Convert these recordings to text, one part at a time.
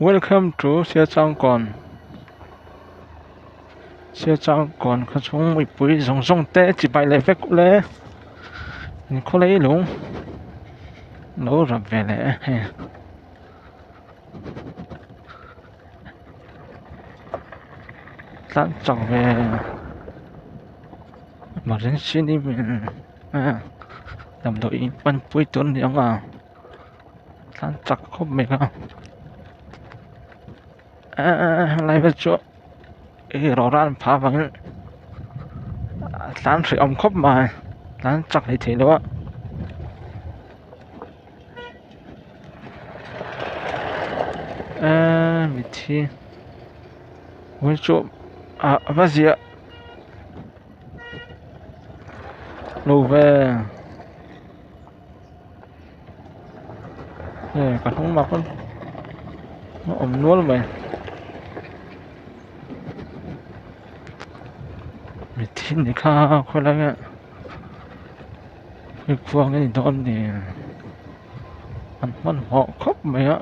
Welcome to Siachangkawn Siachangkawn khaw chhung mipui zawng zawng te chibai leh vek ule in khaw leilung lo rap ve leh e hei. Tlan chak ve emergency ni damdawi in panpui tur a ni ang a tlan chak khawp mai a eee helai vel chu hei rawra an phah avangin tlan hreh awm khawp mai tlan chak hleithei lo a. Eee mithi ui chu ah va ziah lo ve hei ka hnung lamah khawn a awm nual mai mithi ni kha khawilai nge. Hei khua ngei dawn ni an hmanhmawh khawp mai a.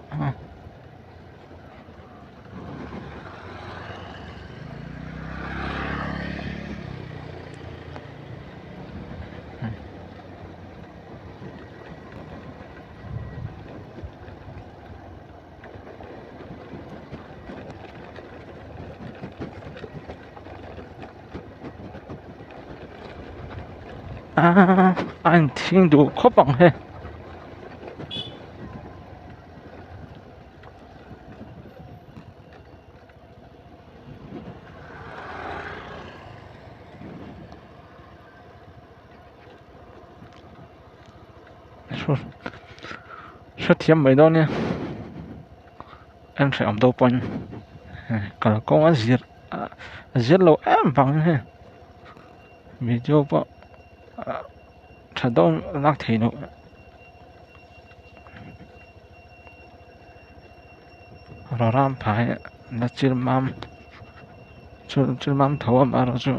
Aaa a inthing duh khawp ang he. Hrethiam mai dawn nia en hreh awm deuh pawhin kalkawng a zir a zir lo em vang hi video pawh tha dawn lak theih loh rawram phai la chil mam chil mam tho a amaherawhchu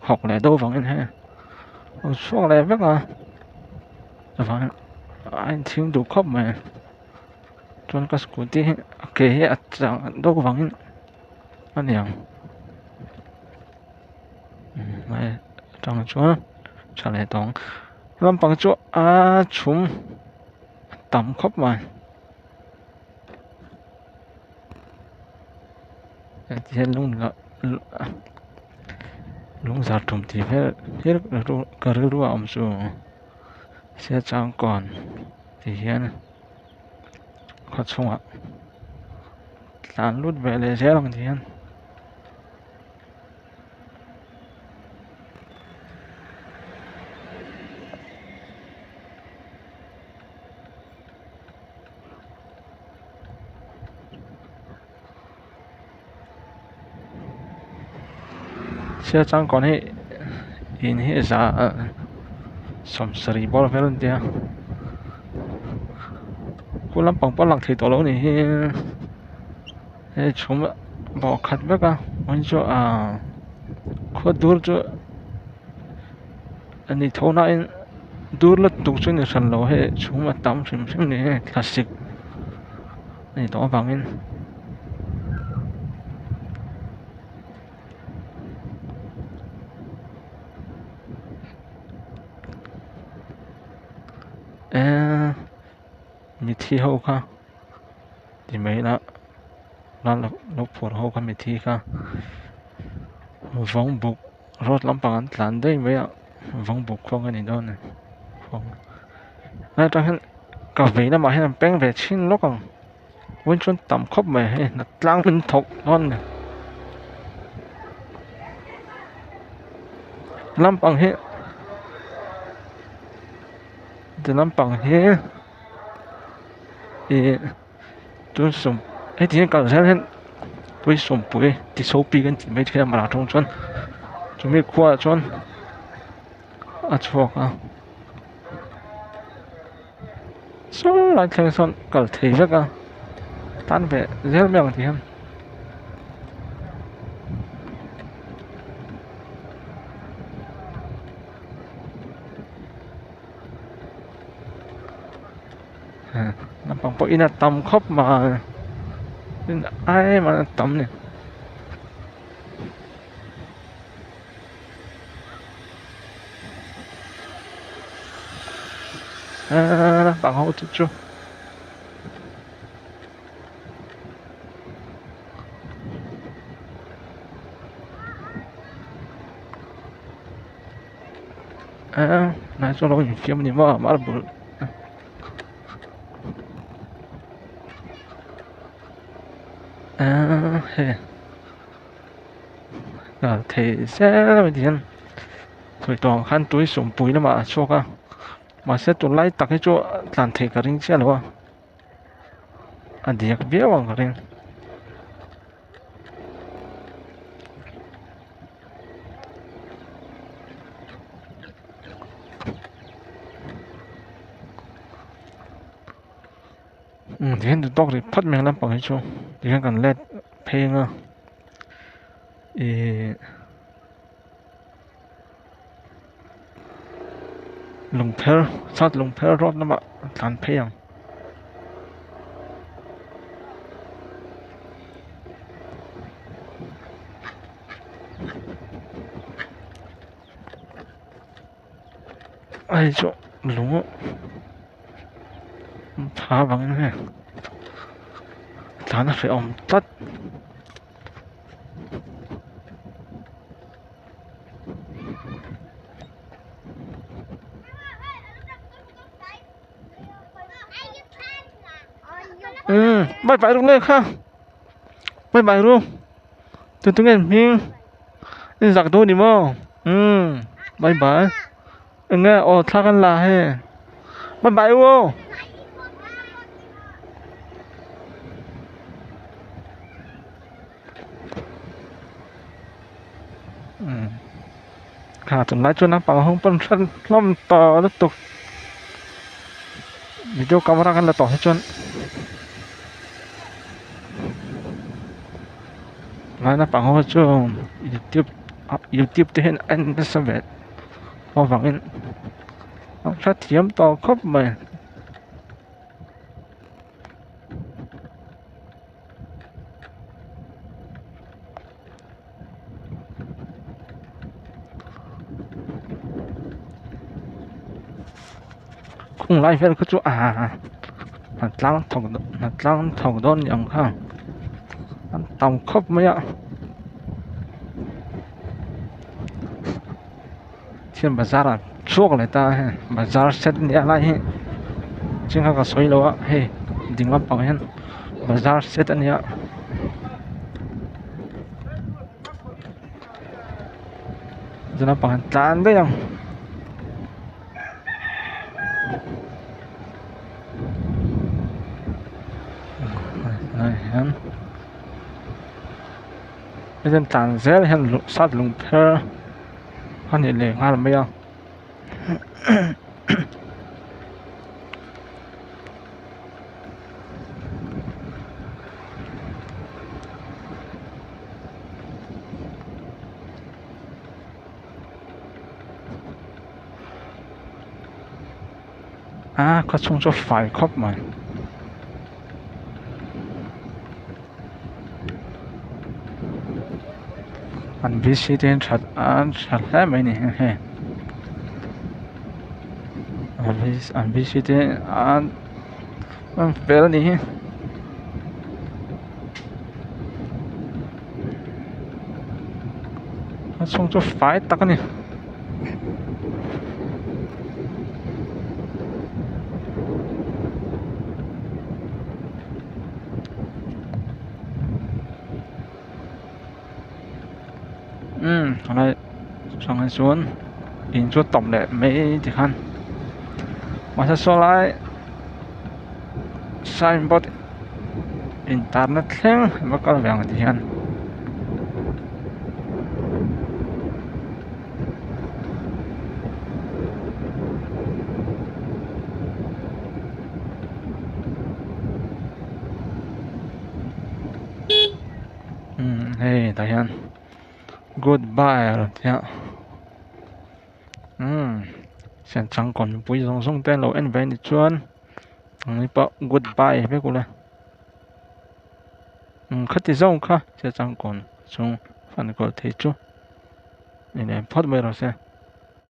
hawk leh deuh vangin hei a chhuak leh vek a chuvangin a inchhing duh khawp mai chuan ka scooty hi a ke hi a chang deuh vangin a niang hei atang chuan tha leh tawh ang lampang chu a chhum tam khawp mai heti hian lung lung zar tum tih vel hi ka rilru a awm chu Siachangkawn tih hian khaw chhungah tlan lut ve leh zel ang tih hian. Siachangkawn hi in hi za sawmsarih bawr vel an tia khu lampang pawh a lang thei tawh lo a nih hi hei chhum bawh khat vek a awm chu ahh khaw dur chu a ni tho na in dur lutuk chu a ni hran lo hei chhum a tam hrim hrim a ni hei thlasik a ni tawh avangin. Eee mithi ho kha ti mai ila lo phur ho kha mithi kha vawng buk road lampang an tlan daih mai a vawng buk khuang a ni dawn a ni atang hian ka vei lamah hian an peng ve chhin lawk ang vawiin chuan tam khawp mai hei hna tlang min thawk dawn a ni lampang hi ti lampang hi ih tun sawm heti hian kal zel hian pui sawmpui ti sopi kan tih mai theih a mah atang chuan chumi khuaah chuan a chhuak a saw lai thleng sawn kal thei vek a tan ve zel mai ang tih hian. Naupang pawh in a tam khawp mai. Tin ai em a tam ni. Aaa naupang ho te chu. Aaa hnai chu a lo infiam a ni maw marble. Aaa hei kal thei zel mai ti hian sawi tawh ang khan tui sawmpui lamah a chhuak a mahse tunlai tak hi chu tlan theih ka ring chiah lo a a diak viau ang ka ring. Umm tihian duh tawk rih phawt mai ang lampang hi chu tihian kan let phei anga ihh lungpher chhuat lungpher road lamah tlan phei ang. Hei chu lung tha vangin hei tlan a hrehawm tlat. Umm bye bye ruk leh kha bye bye ru tu tu nge hming in zak dawn ni maw umm bye bye eng nge aw thla kan la hei bye bye u aw. Umm kha tunlai chuan naupang ho pawn hran hlawm tawh lutuk video camera kan la tawh hi chuan tunlai naupang ho chu youtube ah youtube te hian a en nasa ve avangin an hrethiam tawh khawp mai. Khung lai vel kha chu aaa hnatlang thawk hnatlang thawk dawn ni ang kha an tam khawp mai a thian bazar ah chhuak leh ta a hei bazar set ania lai hi ching kha ka sawi lo a hei ding lampang hian bazar set ania ti lampang hian tlan daih ang. Hetiang tlan zel hian sat lung pher a ni leh nghal mai a. A khaw chhung chu fai khawp mai. An v c te hian that an tha hle mai a ni hei an v c te an an fel a ni hi. A chhung chu fai tak a ni. Umm helai chang hi chuan in chu tawp leh mai tikhan mahse saw lai signboard intarna thleng va kal ve ang tihian. Umm hei tah hian goodbye a rawn ti a umm sianchang kawnpui zawng zawng te an lo en ve a nih chuan ang ni pawh goodbye vek ula. Khati zawng kha Siachangkawn chhung fan kawl thei chu ni leh phawt mai rawh se.